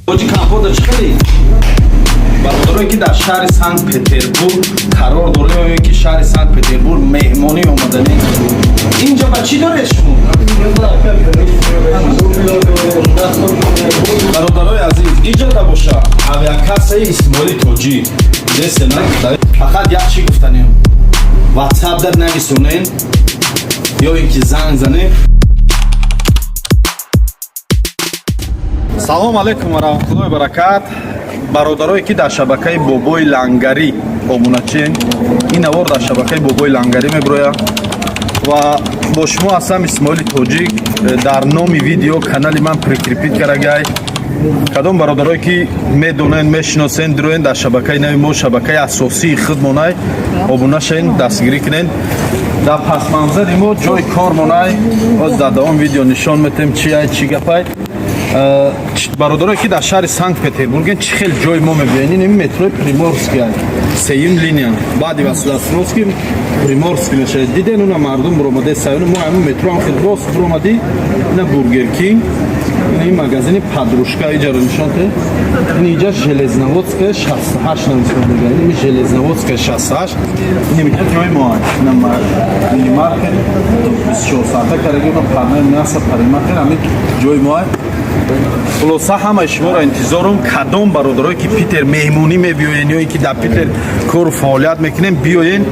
Тоҷи компота чӣ хеле? Бародарое, ки дар шаҳри Санкт Петербург қарор дорем ё ки шаҳри Санкт Петербург меҳмонӣ омаданем, инҷа ба чӣ доред шумо? Бародарои азиз, иҷода боша авиакассаи Исмоили Тоҷик дестена. Фақат як чӣ гуфтанем: Ватсап дар нависонен ё ин ки занг занем. Салом алейкум ва раҳматуллоҳи баракат. Бародарое, ки дар шабакаи Бобои Лангарӣ обуначиен, ин навор дар шабакаи Бобои Лангарӣ мебирояд ва бо шумо ҳастам, Исмоили Тоҷик. Дар номи видео канали ман прикрепить карагай. Кадом бародарое, ки медонен, мешиносен, дироен дар шабакаи нави мо, шабакаи асосии худмонай, обуна шавен, дастгирӣ кунен. Дар пасманзари мо ҷои кормонай. Боз дар давом видео нишон метем, чи ай, чӣ гапай. Бародарое, ки дар шаҳри Санкт Петербурген, чӣ хел ҷои мо мебиёен? Ин метрои Приморский, сеюм линия, баъди Василиостровский Приморский мешавад. Диден, уна мардум буромаде саюн. Мо ҳамин метро ҳам хел рост буромадӣ, ина Бургер Кинг, ин магазини Подружка иҷаро нишон те. Ин иҷа Железноводская 68 нависондага, ин Железноводская 68, ин иҷа ҷои мо. Ина минимаркет 24 соата караги, уна парнаи мясо, парикмахер, ҳамин ҷои мо. Хулоса, ҳамаи шуморо интизорум. Кадом бародарое, ки Питер меҳмонӣ мебиёен ё ин ки дар Питер кору фаъолият мекунем, биёен,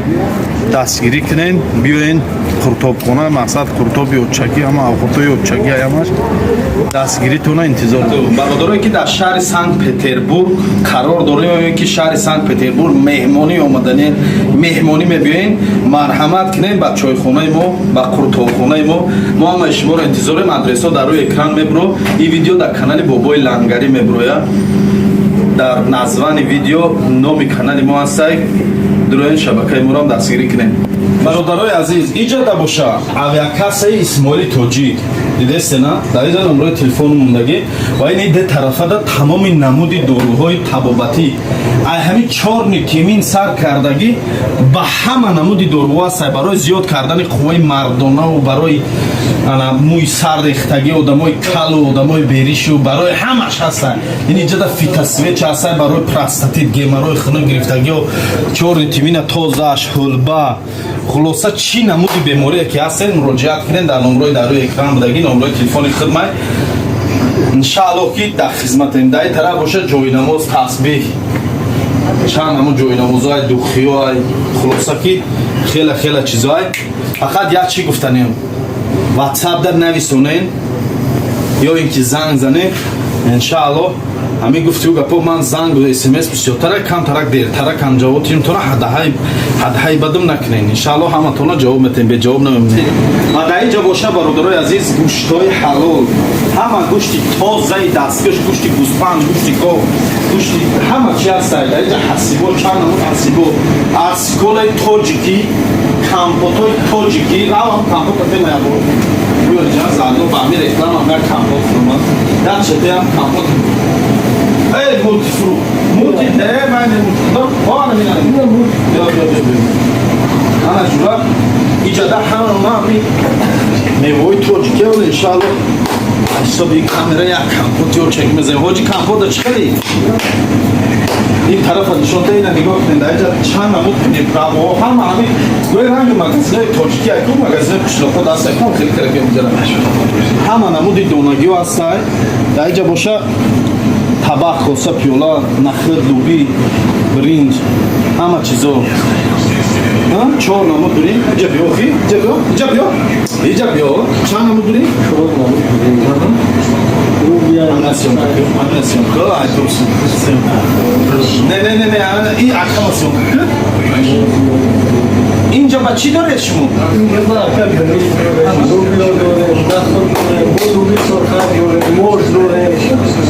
дастгирӣ кунен, биёен қуртобхона. Мақсад қуртоби очагӣ, ҳама қуртоби очагӣ ҳамаш. Дастгиритона интизор. Бародарое, ки дар шаҳри Санкт Петербург қарор дорем ё ки шаҳри Санкт Петербург меҳмонӣ омаданен, меҳмонӣ мебиёен, марҳамат кунем ба чойхонаи мо, ба қуртобхонаи мо. Мо ҳамаи шуморо интизорем. Адресҳо дар рӯи экран мебуро. Ин видео дар канали Бобои Лангарӣ мебурояд. Дар названи видео номи канали мо ҳастай. Дуроен, шабакаи моро дастгирӣ кунем. Бародарои азиз, иҷода боша авиакассаи Исмоили Тоҷик. Дидестена, дар иҷа номрои телефону мондагӣ ва ин де тарафада тамоми намуди доруҳои табобатӣ, ай ҳамин чёрный тмин сар кардагӣ ба ҳама намуди доруҳо ҳастай, барои зиёд кардани қувваи мардонаву барои мӯи сар рехтагӣ, одамои калу одамои беришу, барои ҳамаш ҳастай. Ин иҷода фитосвеча ҳастай, барои простатит, геморрой, хунук гирифтагио, чёрный тмина тозааш, ҳулба. Хулоса, чӣ намуди беморие ки ҳастед, муроҷиат кунед дар номрои дар рӯи экран будагӣ, номрои телефони хидмат. Иншааллоҳ, ки дар хизматем. Дар ин тараф боша ҷойнамоз, тасбеҳ, чанд ҳамун ҷойнамозҳои, духиҳоай. Хулоса, ки хела хела чизҳоай. Фақат як чӣ гуфтанем: Ватсап дар нависонен ё ин ки занг занем. Иншааллоҳ, ҳамин гуфтиу гапо, ман занг, смс бисёртара, камтарак дертара кам ҷавоб тиҳем тона. Ҳадаҳаи бадум накунен. Иншааллоҳ, ҳаматона ҷавоб метем, беҷавоб намемонем. Ва дар инҷа боша, бародарои азиз, гӯштҳои ҳалол, ҳама гӯшти тозаи дасткаш, гӯшти гӯспанд, гӯшти гов, гӯшти ҳама чи ҳастай дар инҷа. Ҳасибо, чанд намуд ҳасибо, арсиколаи тоҷикӣ, компотҳои тоҷикӣ. Равам компота темаябо буёриҷан заодно ба ҳамин реклама як компот фурӯмад, як четеам компот. Эй, мультифру, мулти, ман мулти. Ана мина. Биё, биё, биё, биё. Ана ҷура иҷада ҳама ма мевои тоҷикӣ. Ола, иншааллоҳ, ҳисоби камера як компот ё чек мезанем. Ҳоҷи, компота чӣ хеле? Ин тарафа нишон да, ина нигоҳ кунед, дар инҷа чанд намуд приправаҳо, ҳама ҳамин гӯи ранги магазинои тоҷикӣ, айку магазинои қишлоқҳо даст айку хеле караки мизара. Ҳама намуди донагиҳо ҳастай. Дар инҷа боша табақ, коса, пиёла, нахир, луби, биринҷ, ҳама чизо. Чор намуд биринҷ. Иҷа биё, хи, иҷа биё, иҷа биё, иҷа биё. Чанд намуд биринҷ? Чор намуд биринҷ. Ана съёмка, ана съёмка, ай турсин. Не, не, не, не, ана и акама съёмка. Инҷа ба чӣ доред шумо? Инҷа ба ака биринҷ дорем, лубиё дорем, нахуд дорем, бо луби сорха дорем, мош дорем,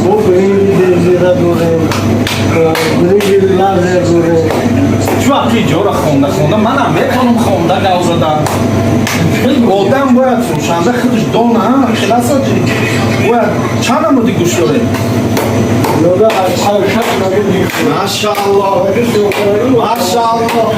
бо биринҷи дезира дорем, биринҷи лазер дорем. Чу вақти ҷора хонда хонда манам метавонам хонда гав задан. Одам бояд, фурӯшанда худаш дона, хеласа бояд. Чанд намуди гӯшт доред? Зиёда аз 6 намуд. Машааллоҳ, машааллоҳ.